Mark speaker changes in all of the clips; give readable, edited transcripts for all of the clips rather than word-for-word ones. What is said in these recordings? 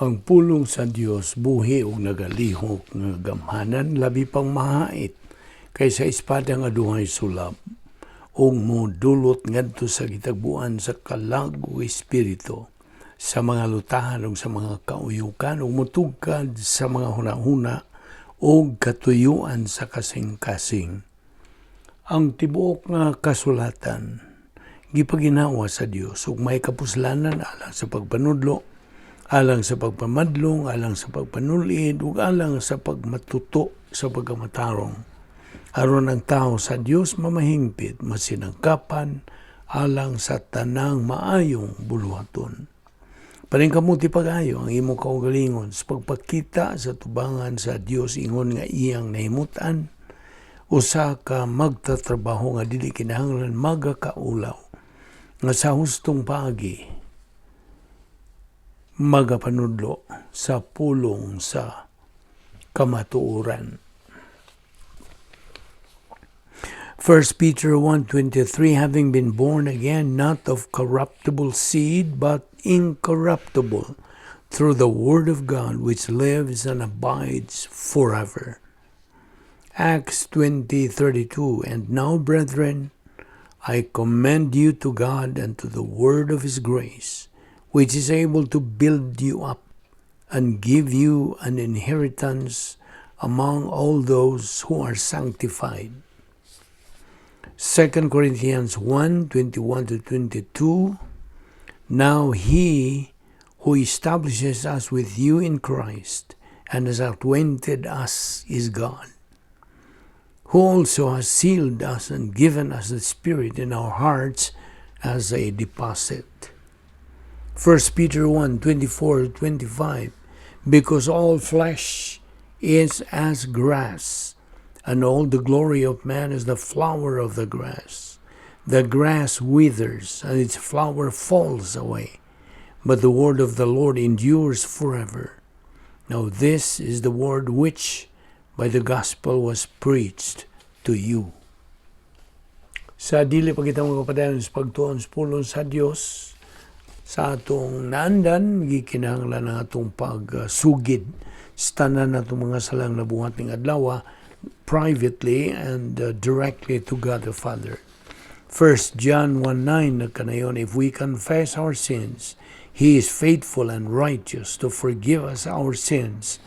Speaker 1: Ang pulong sa Dios buhi ug nagalihok nga gamhanan, labi pang mahait kaysa espada nga duhay sulab, ug modulot ngadto sa gitagbuan sa kalag ug espiritu, sa mga lutahan ug sa mga kauyukan, ug motugkad sa mga hunahuna ug katuyuan sa kasing-kasing. Ang tibuok nga kasulatan gipaginhawa sa Dios ug may kapuslanan alang sa pagpanudlo, alang sa pagpamadlong, alang sa pagpanulid, ug alang sa pagmatuto sa pagkamatarong, aron ang tao sa Dios mamahingpit, masinangkapan alang sa tanang maayong buluhaton. Paningkamuti pag-ayo ang imong kaugalingon sa pagpakita sa tubangan sa Dios ingon nga iyang nahimutan, usa ka magtatrabaho nga dili kinahanglan magakaulaw, nga sa hustong paagi magapanudlo sa pulong sa kamatuoran. 1 Peter 1:23, having been born again, not of corruptible seed, but incorruptible, through the word of God, which lives and abides forever. Acts 20:32, and now, brethren, I commend you to God and to the word of His grace, which is able to build you up and give you an inheritance among all those who are sanctified. 2 Corinthians 1:21 to 22, now He who establishes us with you in Christ and has acquainted us is God, who also has sealed us and given us the Spirit in our hearts as a deposit. 1 Peter 1:24 to 25, because all flesh is as grass, and all the glory of man is the flower of the grass. The grass withers, and its flower falls away, but the word of the Lord endures forever. Now this is the word which by the gospel was preached to you. Sa dili pa kita magpadayon sa pagtuon sa pulong sa Dios, sa atong naandan, gikinahanglan ang atong pagsugid sa tanan natong mga salang nabuhat ning adlaw, privately and directly to God the Father. 1 John 1:9 nagkanayon, if we confess our sins, He is faithful and righteous to forgive us our sins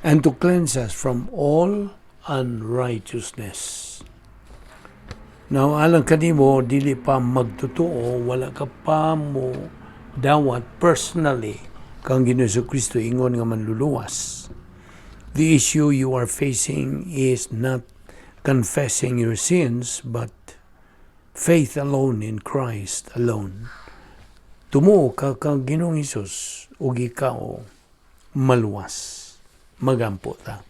Speaker 1: and to cleanse us from all unrighteousness. Now, alang kanimo, dili pa magtotoo, wala ka pa mo dawat personally kang Ginoong Kristo ingon nga manluluwas. The issue you are facing is not confessing your sins, but faith alone in Christ alone. Tumuo ka kang Ginoong Hesus ug ikaw maluwas. Magampo ta.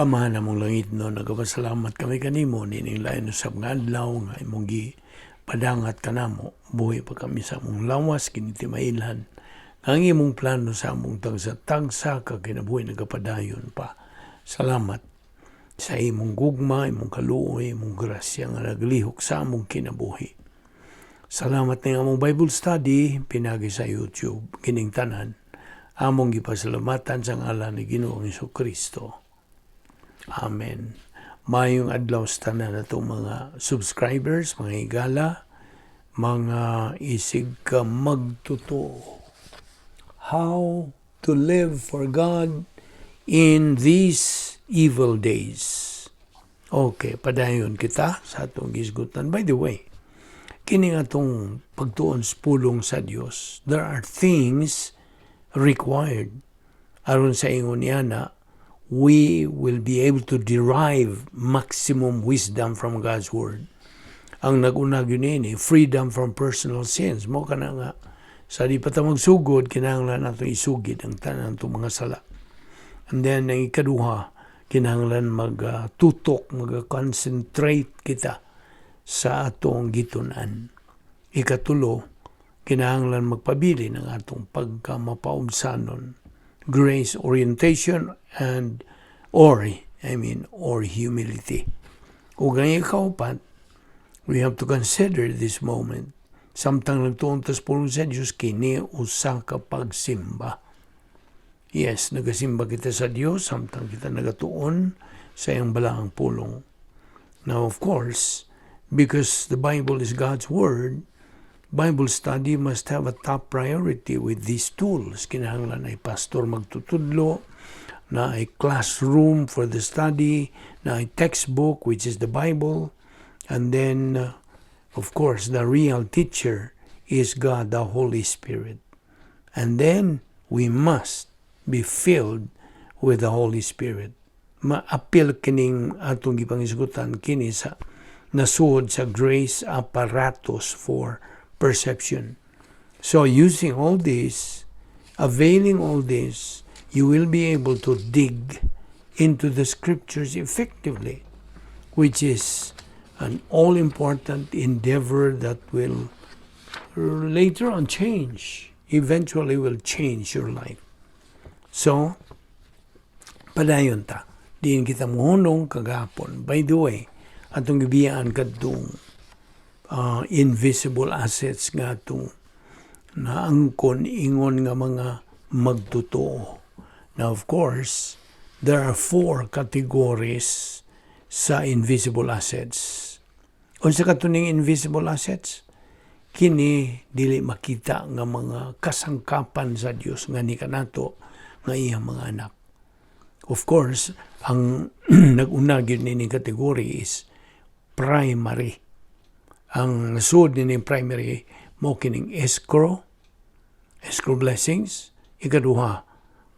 Speaker 1: Amahan namong langit no, nagapasalamat kami kanimo nining lain usab nga adlaw nga imong gipadangat kanamo. Buhi pa kami sa among lawas, kini timailhan ang imong plano sa among tagsa-tagsa ka kinabuhi nagapadayon pa. Salamat sa imong gugma, imong kaluoy, imong grasya nga naglihok sa among kinabuhi. Salamat ning among Bible study pinagi sa YouTube kining tanan. Among gipasalamatan sa ngalan ni Ginoong Kristo. Amen. Mayong adlaw sa tanan atong mga subscribers, mga higala, mga isig ka magtotoo. How to live for God in these evil days. Okay, padayon kita sa atong gisgutan. By the way, kini nga atong pagtuon sa pulong sa Dios, there are things required aron sa ingon niya na we will be able to derive maximum wisdom from God's Word. Ang nag-una gyud niini, freedom from personal sins. Mo kana nga sa di pa ta magsugod, kinahanglan nato isugid ang tanan atong mga sala. And then ang ikaduha, kinahanglan magtutok, mag-concentrate kita sa atong gitun-an. Ikatulo, kinahanglan magpabili ng atong pagkamapaubsanon. Grace orientation and or, I mean, or humility. Ug ang ikaupat, we have to consider this moment. Samtang nagtuon tas pulong sa Diyos, kini usa ka pagsimba. Yes, nagasimba kita sa Diyos samtang kita nagatuon sa iyang balaang pulong. Now, of course, because the Bible is God's Word, Bible study must have a top priority with these tools. Kinahanglan ay pastor magtutudlo, naay classroom for the study, naay textbook, which is the Bible, and then, of course, the real teacher is God, the Holy Spirit. And then, we must be filled with the Holy Spirit. Maapil kining atong gipangisgutan kini sa nasuod sa grace apparatus for perception. So using all this, availing all this, you will be able to dig into the scriptures effectively, which is an all-important endeavor that will later on change, eventually will change your life. So, padayon ta. Diin kita muhunong kagahapon. By the way, atong gibiyaan kadtong invisible assets nga atong naangkon ingon nga mga magtotoo. Now, of course, there are four categories sa invisible assets. Unsa katuning invisible assets? Kini dili makita nga mga kasangkapan sa Dios nga ni kanato nga iyang mga anak. Of course, ang nag-una gyud nining category is primary. Ang nasud nining primary mo kining escrow blessings. Ikaduha,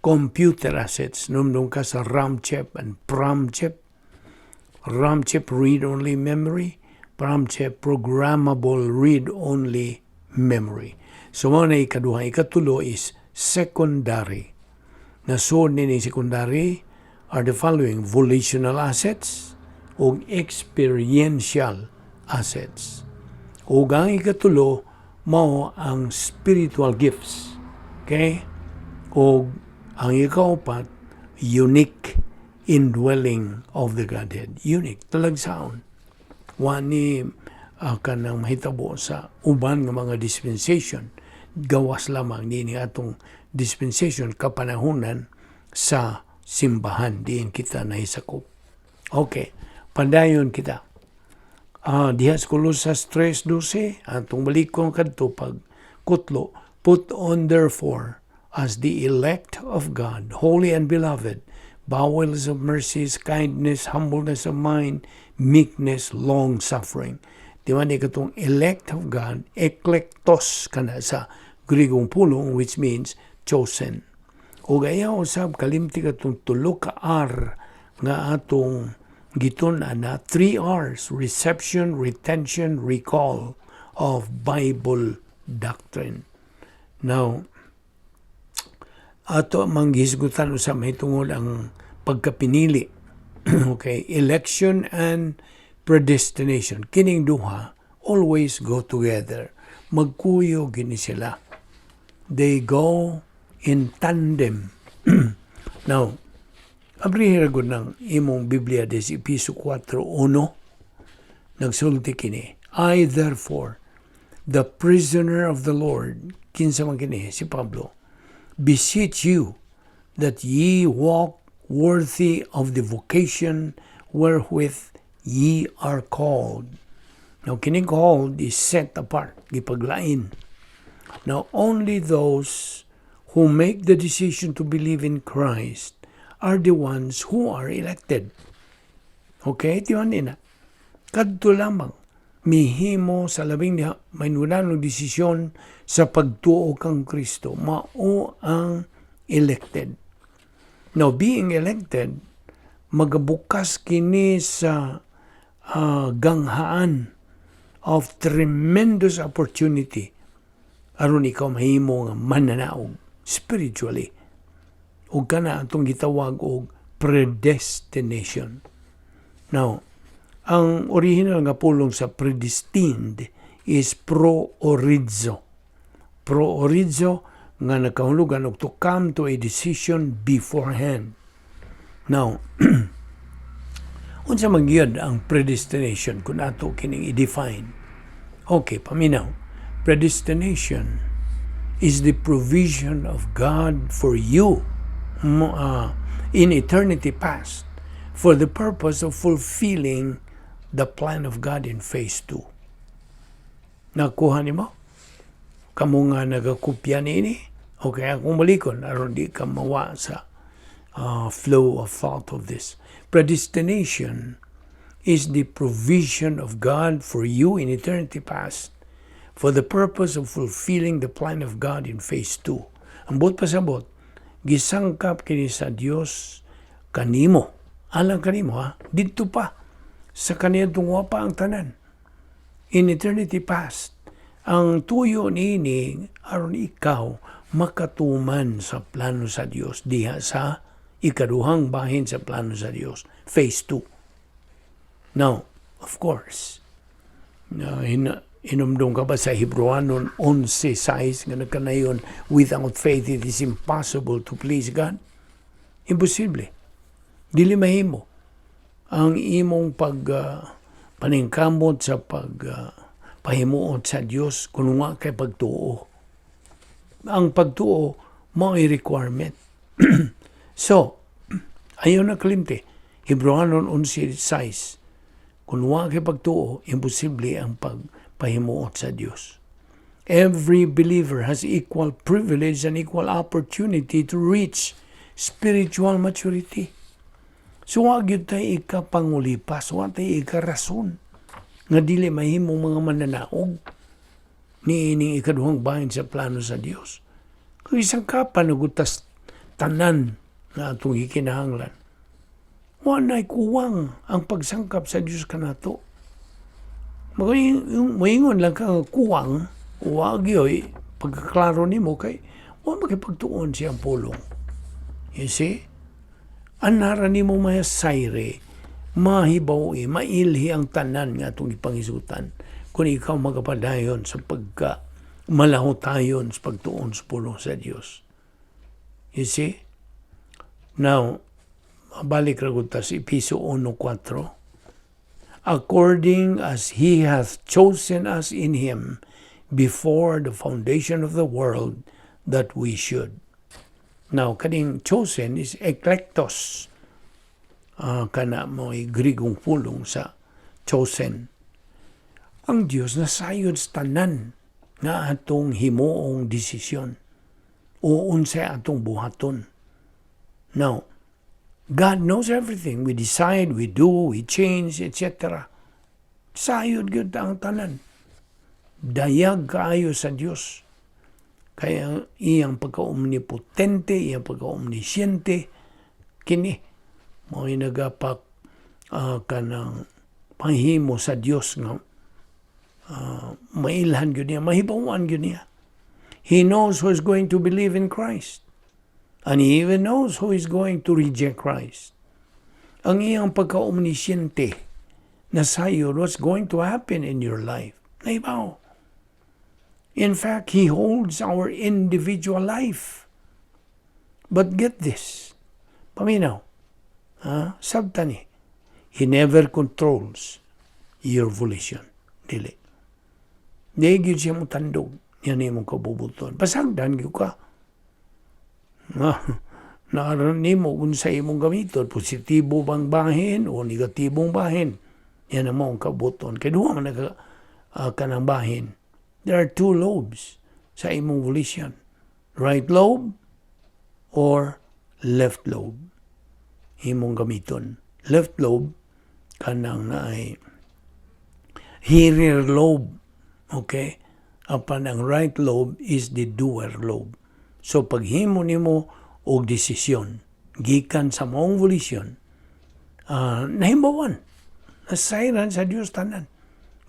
Speaker 1: computer assets. Numdum ka sa RAM chip and PROM chip. RAM chip, read-only memory, PROM chip, programmable read-only memory. So mao na ikaduha. Ikatulo is secondary. Nasud nining secondary are the following: volitional assets o experiential assets. Ug ang ikatulo mao ang spiritual gifts. Okay? O ang ikaupat, unique indwelling of the Godhead. Unique, talagsaon. Wa ni kanang mahitabo sa uban nga mga dispensation. Gawas lamang niini atong dispensation, kapanahunan sa simbahan diin kita nahisakop. Okay, padayon kita. Diha sa Colosas 3:12, atong balikon kadto pag kutlo, "Put on therefore as the elect of God, holy and beloved, bowels of mercies, kindness, humbleness of mind, meekness, long suffering." Di ba ni katong elect of God, eklektos kana sa Grigong pulong, which means chosen. O gaya usab kalimti katong tulo ka R nga atong gitun-an na three R's: reception, retention, recall of Bible doctrine. Now, ato mang gihisgutan usab mahitungod ang pagkapinili. Okay, election and predestination. Kining duha always go together. Magkuyo gini sila. They go in tandem. Now, abrihi ra gud ng imong Biblia des Episo 4:1. Nagsulti kini, "I therefore, the prisoner of the Lord," kinsa man kini? Si Pablo, "beseech you that ye walk worthy of the vocation wherewith ye are called." Now, kining called is set apart, gipaglain. Now, only those who make the decision to believe in Christ are the ones who are elected. Okay, tiwan na. Kadto lamang mihimo sa labing diha may og desisyon sa pagtuo kang Kristo, mao ang elected. Now, being elected, magabukas kini sa ganghaan of tremendous opportunity aron ikaw mahimo nga mananaog spiritually, ug kana atong gitawag og predestination. Now, ang original nga pulong sa predestined is pro orizo. Pro orizo Nga nakahulugan og to come to a decision beforehand. Now, unsa man gyud ang predestination kung ato kining i-define? Okay, paminaw. Predestination is the provision of God for you in eternity past for the purpose of fulfilling the plan of God in phase 2. Nakuha nimo? Kamo nga nagakopya niini? Okay, akong balikon aron di ka mawa sa flow of thought of this. Predestination is the provision of God for you in eternity past for the purpose of fulfilling the plan of God in phase 2. Ang buot pasabot, gisangkap kini sa Dios kanimo. Alang kanimo ha, didto pa sa kaniadtong wa pa ang tanan. In eternity past, ang tuyo niini aron ikaw makatuman sa plano sa Dios diha sa ikaduhang bahin sa plano sa Dios, phase 2. Now, of course, na hinumdum ka ba sa Hebrewanon 11:6 nga nagkanayon, "Without faith it is impossible to please God"? Imposible. Dili mahimo ang imong pag paningkamot sa pag pahimuot sa Dios kung wa kay pagtuo. Ang pagtuo mao'y requirement. So, ayaw na kalimti. Hebrewanon 11:6. Kung wa kay pagtuo, imposible ang pagpahimuot sa Dios. Every believer has equal privilege and equal opportunity to reach spiritual maturity. So wa gyud tay ikapangulipas, wa tay ikarason nga dili mahimong mga mananaog ni ining ikaduhang bahin sa plano sa Dios. Kung isangkapan na gud tas tanan nga atong gikinahanglan, wa na'y kuwang ang pagsangkap sa Dios kanato. Moingon lang ka nga kuwang, wa gyoy pagkaklaro nimo kay wa makipagtuon siyang pulong. You see? Anara nimo mayasayre, mahibaw-i, mailhi ang tanan nga atong ipangisutan kung ikaw magapadayon sa pagka malahotayon sa pagtuon sa pulong sa Dios. You see? Now, balik ra gud ta sa Epeso 1:4. "According as He hath chosen us in Him before the foundation of the world that we should." Now, kaning chosen is eklektos. Kana mo'y Grigong pulong sa chosen. Ang Dios nasayod sa tanan nga atong himuong desisyon o unsay atong buhaton. Now, God knows everything. We decide, we do, we change, etc. Sayod gyud ang tanan. Dayag kaayo sa Dios. Kaya ang iyang pagka-omnipotente, iyang pagka-omnisciente, kini mo'y nagapak kanang panghimo sa Dios nga mailhan gyud niya, mahibawan gyud niya. He knows who is going to believe in Christ. And He even knows who is going to reject Christ. Ang iyang pagka-omnisciente nasayod what's going to happen in your life. Nahibaw. In fact, He holds our individual life. But get this. Paminaw. Ha? Sabta ni. He never controls your volition. Dili. Di gyud siya mo tandog niya nimong kabubuton. Pasagdan gyud ka. Na, naaran nimo kung sa imong gamiton, positibo bang bahin o negatibong bahin. Yan ang mong kabuton. Kay duha man naka kanang bahin. There are two lobes sa imong volition. Right lobe or left lobe. Imong gamiton. Left lobe kanang naay hearer lobe. Okay? Apan ang right lobe is the doer lobe. So paghimo nimo og desisyon gikan sa maong volition, nahibawan, nasayran sa Dios tanan.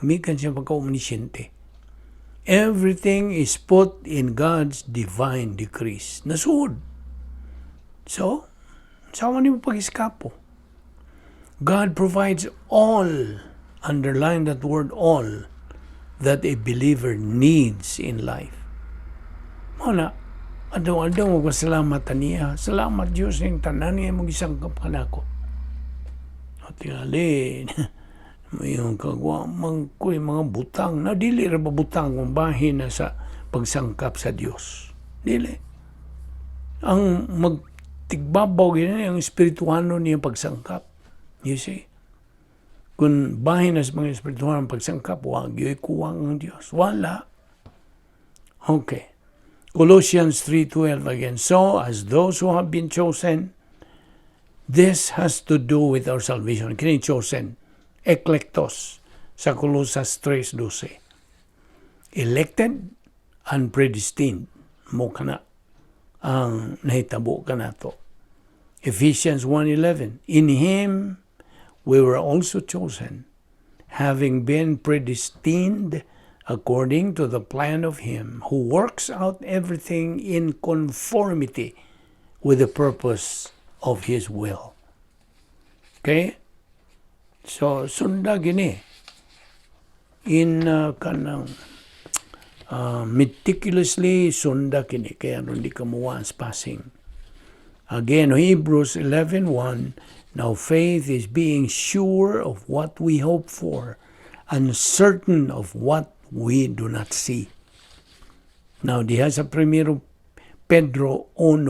Speaker 1: Gumikan siya pagka-omnisciente. Everything is put in God's divine decrees. Nasuod. So, sama nimo pag-iskapo. God provides all, underline that word "all", that a believer needs in life. Mao na, Adlaw-adlaw magpasalamat niya. Salamat, Diyos, ning tanan nga imong gisangkap kanako. Tingali, mayong kagwa man ko'y mga butang na dili ra ba butang kung bahin na sa pagsangkap sa Dios. Dili. Ang magtigbabaw gini ang espirituano niya pagsangkap. You see? Kung bahin na sa mga espirituano ang pagsangkap, wa gyoy kuwang ang Dios. Wala. Okay. Colossians 3:12 again. So, as those who have been chosen, this has to do with our salvation. Kini chosen, eklektos, sa Colosas 3:12. Elected and predestined. Mao kana ang nahitabo kanato. Ephesians 1:11. In Him we were also chosen, having been predestined according to the plan of Him who works out everything in conformity with the purpose of His will. Okay? So, sunda gini. In kanang meticulously sunda kini kaya di ka muwa passing. Again, Hebrews 11:1. Now faith is being sure of what we hope for and certain of what we do not see. Now, diha sa Primero Pedro 1,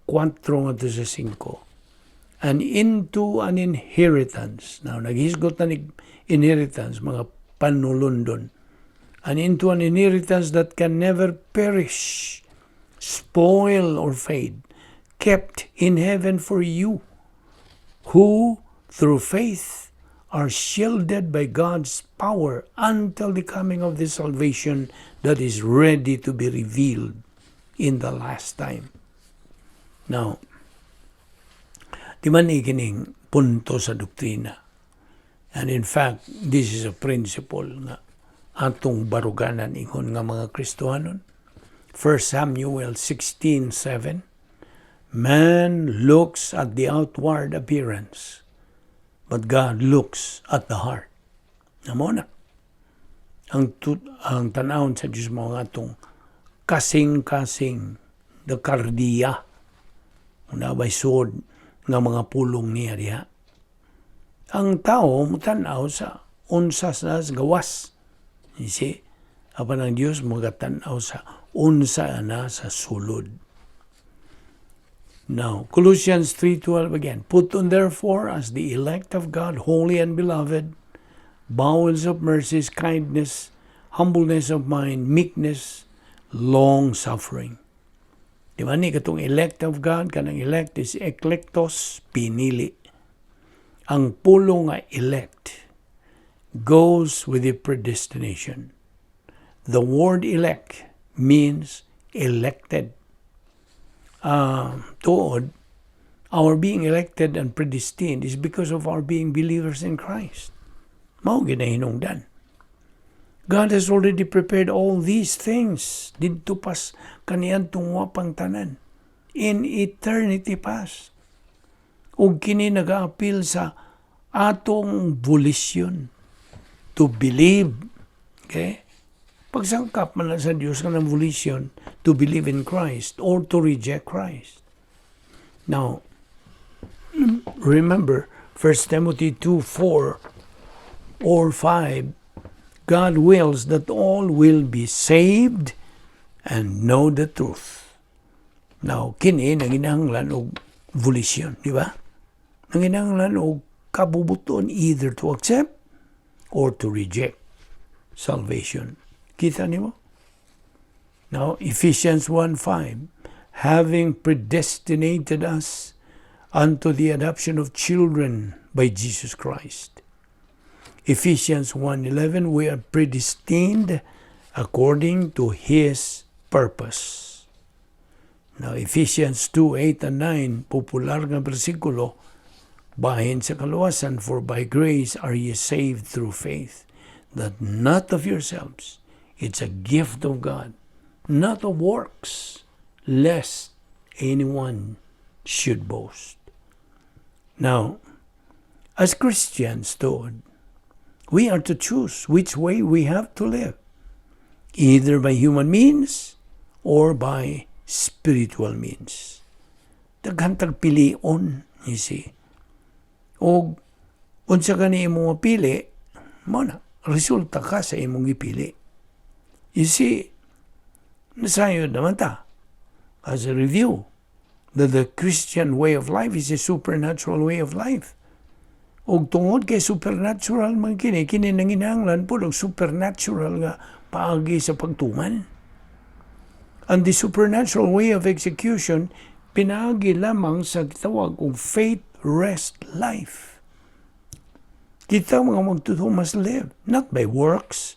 Speaker 1: 4 ngadto sa 5. And into an inheritance. Now, naghisgot na ni inheritance, mga panulundon. And into an inheritance that can never perish, spoil, or fade, kept in heaven for you, who through faith are shielded by God's power until the coming of the salvation that is ready to be revealed in the last time. Now, di man ikining punto sa doktrina. And in fact, this is a principle nga atong baruganan ingon nga mga Kristohanon. 1 Samuel 16:7. Man looks at the outward appearance, but God looks at the heart. Mao na. Ang tanawon sa Diyos mao atong kasing-kasing, the kardia. Una bay sud nga mga pulong niya diha. Ang tao mutanaw sa unsa sa gawas. You see? Apan ang Dios magatanaw sa unsa na sa sulod. Now, Colossians 3:12 again. Put on therefore, as the elect of God, holy and beloved, bowels of mercies, kindness, humbleness of mind, meekness, long suffering. Di ba ni katong elect of God, kanang elect is eklektos, pinili. Ang pulong nga elect goes with the predestination. The word elect means elected. Tuod, our being elected and predestined is because of our being believers in Christ. Mao ginahinungdan. God has already prepared all these things didto pas kaniadtong wa pang tanan in eternity past. Ug kini nagaapil sa atong volition to believe. Okay? Pagsangkap man lang sa Dios kanang volition to believe in Christ or to reject Christ. Now, remember 1 Timothy 2:4 or 5, God wills that all will be saved and know the truth. Now, kini nanginahanglan og volition, di ba? Nanginahanglan og kabubuton either to accept or to reject salvation. Kita nimo? Now, Ephesians 1:5, having predestinated us unto the adoption of children by Jesus Christ. Ephesians 1:11, we are predestined according to His purpose. Now, Ephesians 2:8 and 9, popular nga bersikulo, bahin sa kaluwasan, for by grace are ye saved through faith, that not of yourselves, it's a gift of God, not of works, lest anyone should boast. Now, as Christians, tuod, we are to choose which way we have to live, either by human means or by spiritual means. Daghan tag pilion, you see. Og unsa gani imong mapili, mao na, resulta ka sa imong gipili. You see, nasayod naman ta, as a review, that the Christian way of life is a supernatural way of life. Og tungod kay supernatural man kini, kini nanginahanglan pod og supernatural nga paagi sa pagtuman. And the supernatural way of execution pinaagi lamang sa gitawag og faith rest life. Kita mga magtotoo must live, not by works,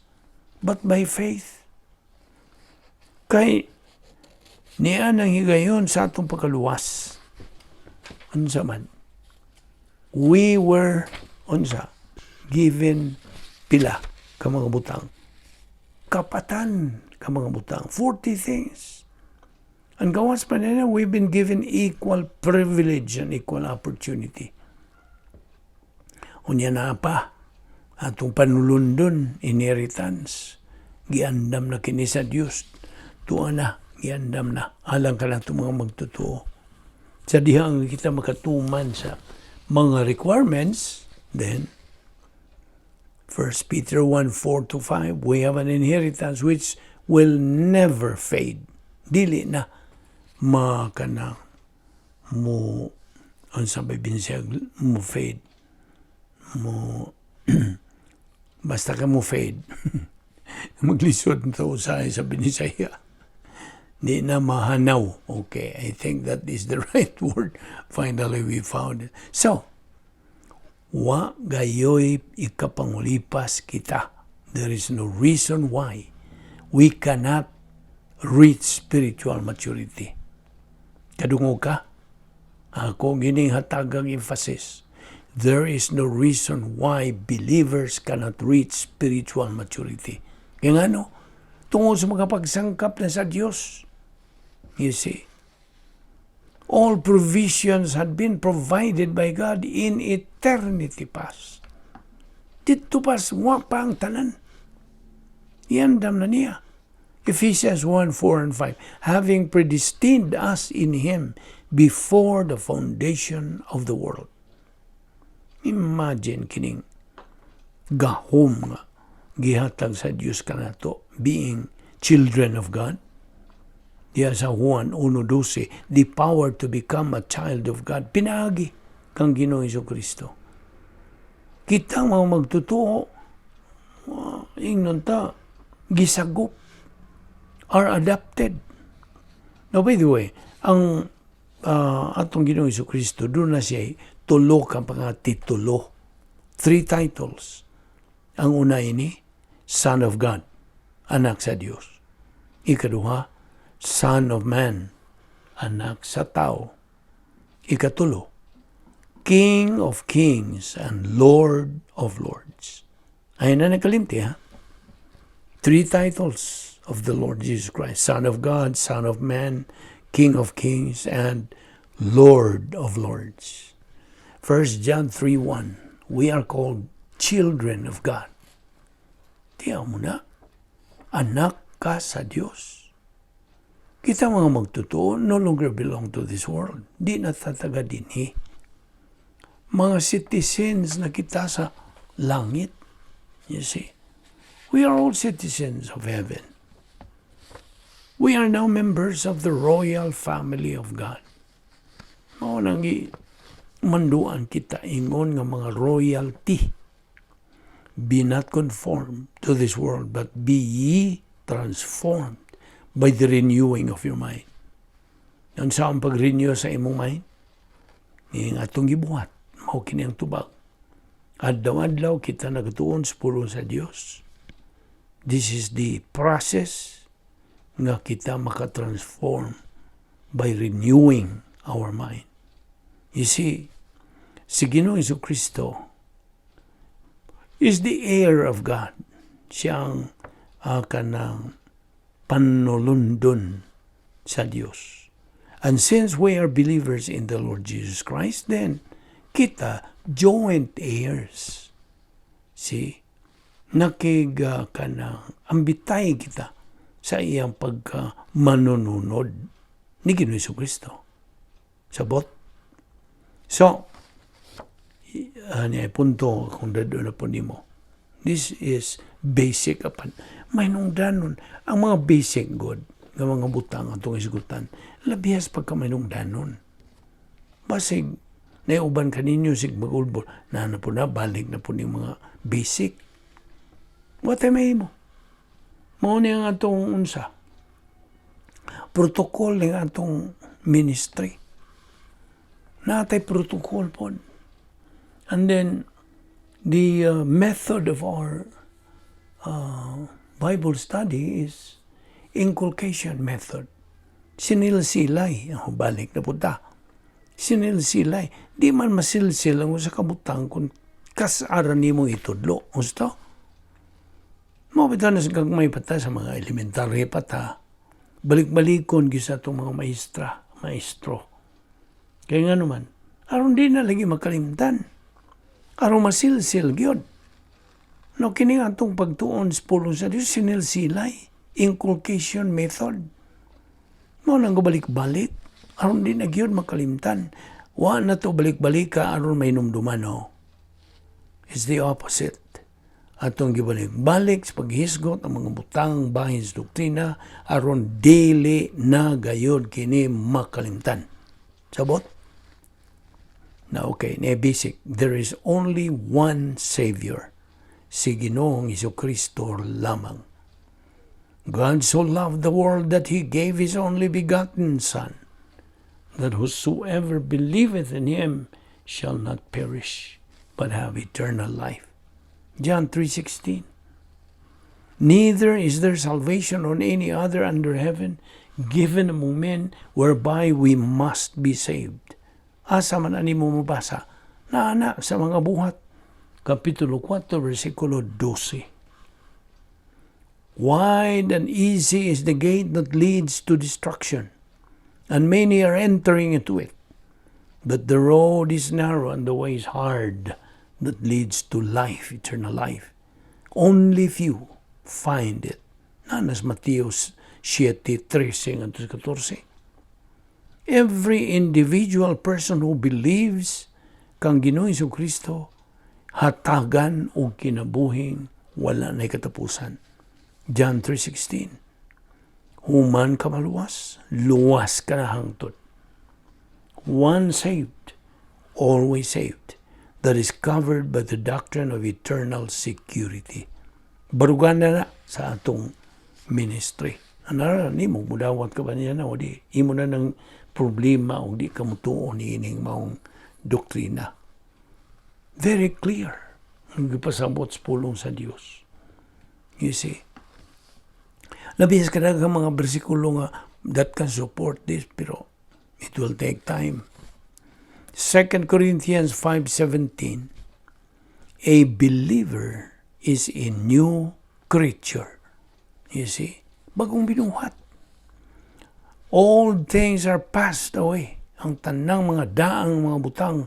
Speaker 1: but by faith. Kay niya nang higayon sa atong pagkaluwas. Unsa man? We were, unsa, given pila ka mga butang. Kapatan ka mga butang. 40 things. Ang gawas pa nila, we've been given equal privilege and equal opportunity. Unya na pa, atong panulundon, inheritance. Giandam na kini sa Dios. Tuwa na, giandam na. Alang ka na itong mga magtotoo. Sa dihang kita makatuman sa mga requirements, then, 1 Peter 1, 4 to 5, we have an inheritance which will never fade. Dili na makana mo, unsa may binsiyag, mo fade, mo basta ka mo fade, maglisod to sa Binisaya, di na mahanaw. Okay, I think that is the right word. Finally, we found it. So wa gayoy ikapangulipas kita. There is no reason why we cannot reach spiritual maturity. Kadungog ka? Ako gining hatagang emphasis. There is no reason why believers cannot reach spiritual maturity. Kaya nga no, tungod sa mga pagsangkap na sa Dios. You see, all provisions had been provided by God in eternity past. Didto pa, wa pa ang tanan. Iandam na niya. Ephesians 1, 4 and 5. Having predestined us in Him before the foundation of the world. Imagine kining gahom nga gihatag sa Dios kanato, being children of God. Diya sa Juan 1:12, the power to become a child of God, pinaagi kang Ginoong Kristo. Kita mga magtotoo, ingnon ta, gisagop, are adopted. Now, by the way, ang atong Ginoong Kristo, duna na siya tulo ka mga titulo. Three titles. Ang una ini, Son of God, anak sa Dios. Ikaduha, Son of Man, anak sa tao. Ikatulo, King of Kings and Lord of Lords. Ay na nagkalimti, ha? Three titles of the Lord Jesus Christ: Son of God, Son of Man, King of Kings, and Lord of Lords. 1 John 3:1, we are called children of God. Tiyaw mo na, anak ka sa Diyos. Kita mga magtotoo no longer belong to this world. Di na ta taga dinhi. Mga citizens na kita sa langit. You see, we are all citizens of heaven. We are now members of the royal family of God. Mao nang manduan kita ingon nga mga royalty. Be not conformed to this world, but be ye transformed by the renewing of your mind. Unsa ang pag-renew sa imong mind? Ni atong gibuhat, mao kini ang tubag. Adlaw-adlaw kita nagtuon sa pulong sa Dios. This is the process nga kita makatransform by renewing our mind. You see, si Ginoong Kristo is the heir of God. Siyang kanang panulundon sa Dios. And since we are believers in the Lord Jesus Christ, then kita joint heirs. See? Nakig kanang ambitay kita sa iyang pagka manununod. Ni Ginoo Kristo. Sabot? So, ani punto kung dado na po nimo. This is basic apan mahinungdanon ang mga basic good nga mga butang atong isgutan, labihas pagka mahinungdanon. Basig naiuban kaninyo sig magulbol na na po na balik na po ning mga basic. What may mo? Mao ni ang atong unsa protocol ng atong ministry. Natay protocol pod. And then the method of our Bible study is inculcation method. Sinilsilay. Oh, balik na punta. Sinilsilay. Di man masilsil ang usa ka butang kung kasaran nimo itudlo. Gusto? Mao bitaw na sa gagmay pa ta sa mga elementary pa ta. Balik-balikon gyud sa atong mga maestra, maestro. Kaya nga naman, aron di na lagi makalimtan. Aron masilsil gyud. No, kini atong pagtuon sa pulong sa Dios, sinilsilay, inculcation method. Mao nang balik-balik aron di na gyud makalimtan. Wa na to balik-balik ka aron mainumduman, no. It's the opposite. Atong gibalik-balik sa paghisgot ang mga butang bahin sa doktrina aron dili na gayod kini makalimtan. Sabot? Na okay, na basic. There is only one Savior. Si Ginoong Kristo lamang. God so loved the world that He gave His only begotten Son, that whosoever believeth in Him shall not perish, but have eternal life. John 3:16. Neither is there salvation on any other under heaven given among men whereby we must be saved. Asa man ani mo mabasa? Naana sa Mga Buhat, Kapitulo 4, versikulo 12. Wide and easy is the gate that leads to destruction, and many are entering into it. But the road is narrow and the way is hard that leads to life, eternal life. Only few find it. Nanas Mateo 7:13 ngadto sa 14. Every individual person who believes kang Ginoong Kristo hatagan og kinabuhing wala na katapusan. John 3:16. Human ka maluwas, luwas ka na hangtod. Once saved, always saved. That is covered by the doctrine of eternal security. Barugan na na sa atong ministry. Anara nimo mudawat ka ba niya na o di imo na ng problema o di ka mutuo niining maong doktrina. Very clear ang gipasabot sa pulong sa Dios. You see? Labis ka na mga bersikulo nga that can support this, pero it will take time. 2 Corinthians 5:17. A believer is a new creature. You see? Bagong binuhat. All things are passed away. Ang tanang mga daang mga butang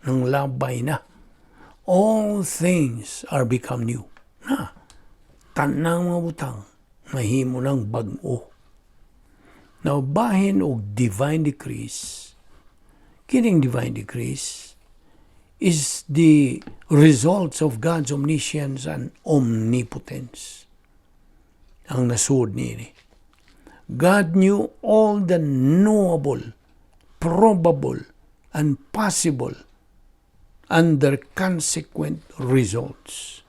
Speaker 1: ng labay na. All things are become new. Na, tanang mga butang mahimo ng bag-o. Now, bahin og divine decrees, kining divine decrees is the results of God's omniscience and omnipotence. Ang nasud niini. God knew all the knowable, probable, and possible and their consequent results.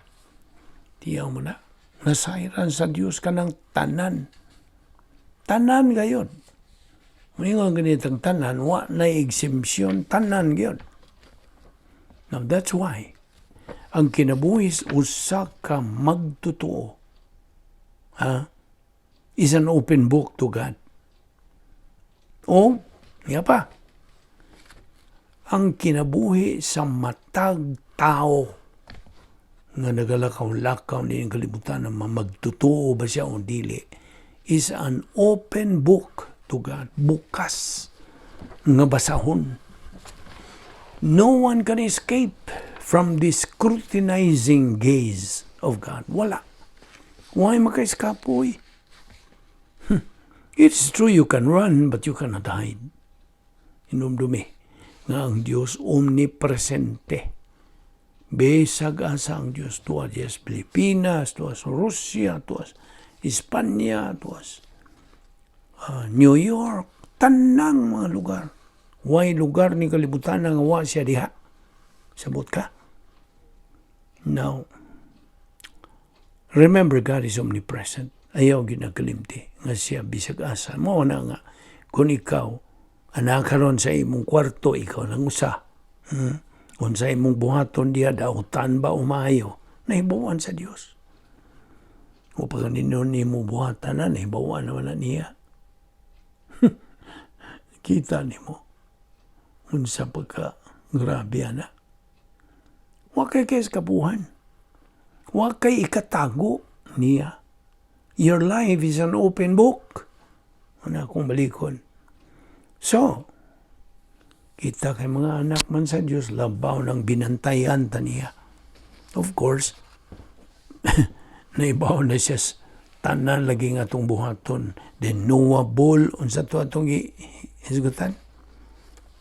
Speaker 1: Tiyaw mo na, nasayran sa Diyos ka ng tanan. Tanan gayon. Ngayon ganitang tanan, wa na exemption, tanan gayon. Now that's why, ang kinabuhi usa ka magtotoo, ha, is an open book to God. O, nga pa, ang kinabuhi sa matag tao nga nagalakaw-lakaw ni kalibutan na magtotoo ba siya o dili is an open book to God. Bukas nga basahon. No one can escape from the scrutinizing gaze of God. Wala. Why maka-escape, oy? It's true you can run, but you cannot hide. Hinumdumi nga ang Dios omnipresente. Bisag asa ang Dios, tuwa sa Pilipinas, tuwa sa Russia, tuwa sa Espanya, tuwa sa New York, tanang mga lugar. Way lugar ni kalibutan nga wa siya diha. Sabot ka? Now, remember, God is omnipresent. Ayaw ginakalimti nga siya bisag asa. Mao na nga, kung ikaw, anak karon sa imong kwarto, ikaw lang usa. Unsa imong buhaton diha, dautan ba o maayo, nahibaw-an sa Dios. O pag nino nimo buhatan na, nahibaw-an naman na niya. Kita nimo unsa pagka grabe ana. Wa kay kay kabuhan. Wa kay ikatago niya. Your life is an open book. Ano akong balikon. So, kita kay mga anak man sa Diyos, labaw ng binantayan ta niya. Of course, naibaw na siya tanan lagi nga atong buhaton. Then knowable, unsa to atong hisgutan?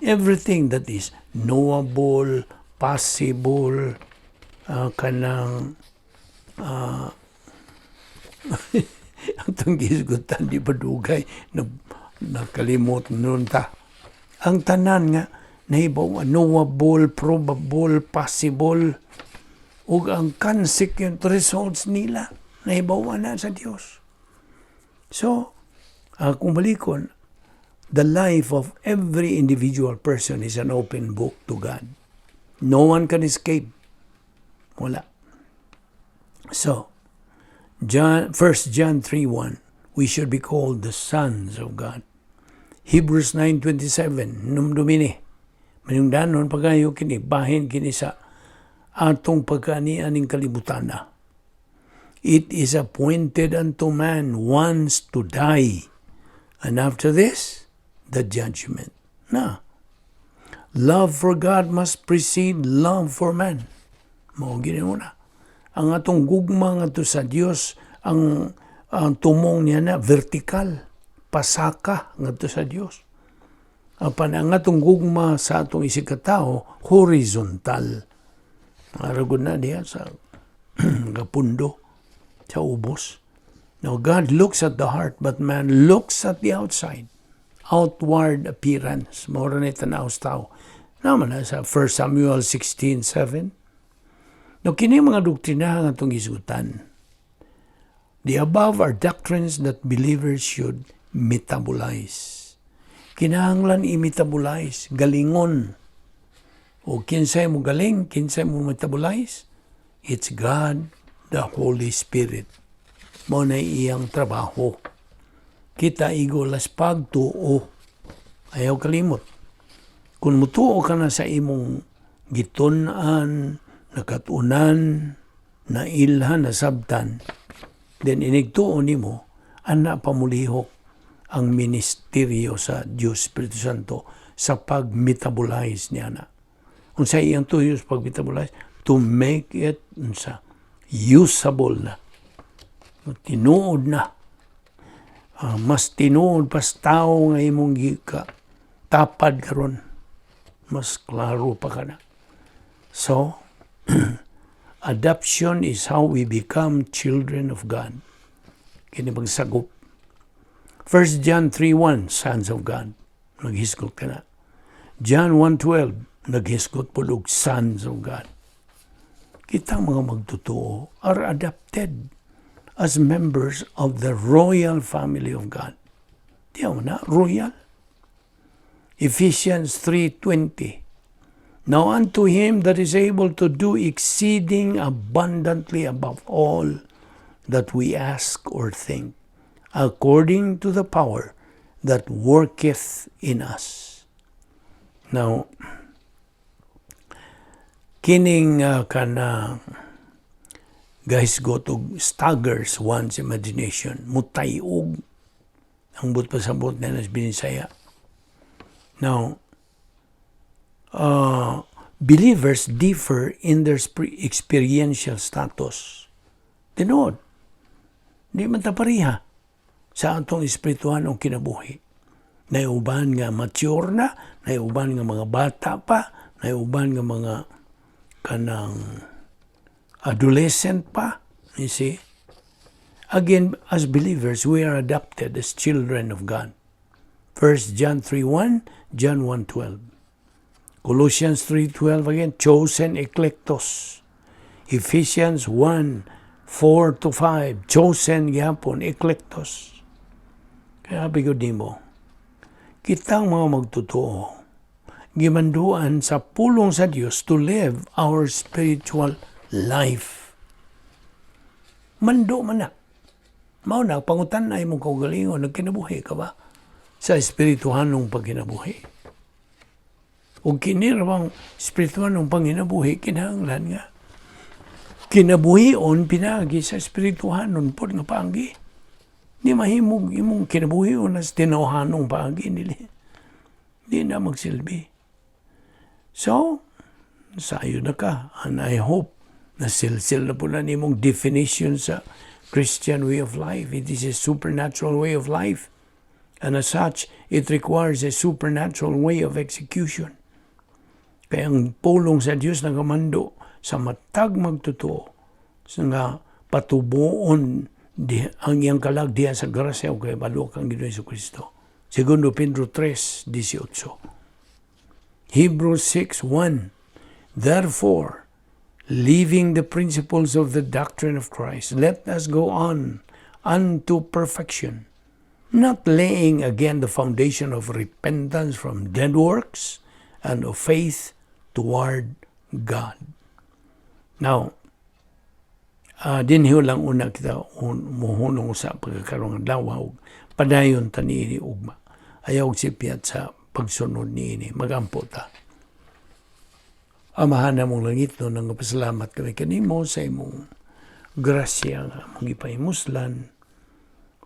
Speaker 1: Everything that is knowable, possible, kanang atong gihisgutan, di ba dugay na nakalimot nun ta. Ang tanan nga nahibaw, knowable, probable, possible, ug ang consequent results nila nahibaw na sa Dios. So, kung balikon, the life of every individual person is an open book to God. No one can escape. Wala. So, John, 1 John 3:1, we should be called the sons of God. Hebrews 9:27, numdumi ni. Manungdanon pagayo kini, bahin kini sa atong pagkaanian ning kalibutan na. It is appointed unto man once to die, and after this, the judgment. Na. Love for God must precede love for man. Mao gini na. Ang atong gugma ngadto sa Dios, ang tumong niya na vertical, pasaka ngadto sa Dios. Apan ang atong gugma sa atong isigkatawo, horizontal. Aragod na diya sa kapundo, sa ubos. Now, God looks at the heart, but man looks at the outside. Outward appearance. Mao ra ni tanaw sa tao. Naman na sa 1 Samuel 16:7. Now, kini mga doktrina nga atong isutan. The above are doctrines that believers should metabolize. Kinahanglan i-metabolize, galingon. O kinsay mo galing, kinsay mo metabolize? It's God, the Holy Spirit. Mao na iyang trabaho. Kita igo las pagtuo. Ayaw kalimot. Kung mutuo ka na sa imong gitun-an, nakatunan, nailhan, nasabtan, then inigtuo nimo, ana pamulihok ang ministeryo sa Diyos Espiritu Santo sa pag-metabolize niya na. Unsa iyang tuyo sa pag-metabolize? To make it unsa usable na. Tinuod na. Mas tinuod pas tao nga imong gika tapad karon. Mas klaro pa ka na. So, adoption is how we become children of God. Kini magsagop. 1 John 3:1, sons of God. Naghisgot ka na. John 1:12, naghisgot po og sons of God. Kita mga magtotoo are adopted as members of the royal family of God. Di mo na, royal. Ephesians 3:20. Now unto him that is able to do exceeding abundantly above all that we ask or think, according to the power that worketh in us. Now, kining kana guys go to staggers one's imagination, mutayog ang but pasabot na nas binisaya. Now, believers differ in their experiential status. Tinuod. Di man ta pareha. Sa atong espirituhanong kinabuhi. Naay uban nga mature na, naay uban nga mga bata pa, naay uban nga mga kanang adolescent pa. You see? Again, as believers, we are adopted as children of God. 1 John 3:1, John 1:12. Colossians 3:12 again, chosen eklektos. Ephesians 1:4 to 5, chosen gyapon, eklektos. Kaya bigod nimo, kitang mga magtotoo, gimanduan sa pulong sa Dios to live our spiritual life. Mando man na. Mao na, pangutan-a imong kaugalingon, nagkinabuhi ka ba sa espirituhanong pagkinabuhi? O kini ra bang espirituhanong panginabuhi, kinahanglan nga kinabuhion pinaagi sa espirituhanon pod nga paagi. Di mahimong imong kinabuhion as tinawhanong paagi nili. Di na magsilbi. So, sayo na ka. And I hope na silsil na pod na nimong definition sa Christian way of life. It is a supernatural way of life. And as such, it requires a supernatural way of execution. Kaya ang pulong sa Dios nagamando sa matag magtotoo sa nga patubuon di, ang iyang kalag diha sa grasya o kahibalo kang Ginoong Kristo. Segundo Pedro 3:18. Hebrews 6:1. Therefore, leaving the principles of the doctrine of Christ, let us go on unto perfection, not laying again the foundation of repentance from dead works and of faith toward God. Now, dinhi lang una kita muhunong sa pagkakarong adlaw ug padayon ta niini ugma. Ayaw og sipyat sa pagsunod niini. Magampo ta. Amahan namong langitnon, nagpasalamat kami kanimo sa imong grasya nga among gipahimuslan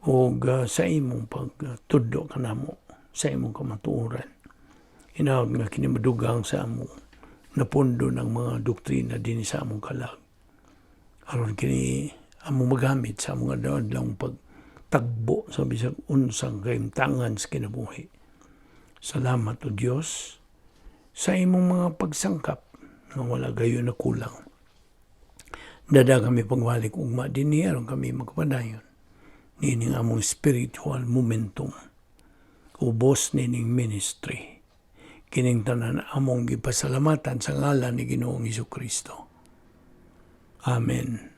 Speaker 1: ug sa imong pagtudlo kanamo sa imong kamatuoran. Hinaot nga kini madugang sa among napundo ng mga doktrina din sa among kalag. Aron kini among magamit sa among adlaw pagtagbo sa bisag unsang kahimtangan sa kinabuhi. Salamat, O Dios, sa imong mga pagsangkap nga wala gayon na kulang. Dada kami pagbalik ugma dinhi aron kami magpadayon nining among spiritual momentum ubos nining ministry. Kining tanan among gipasalamatan sa ngalan ni Ginoong Kristo. Amen.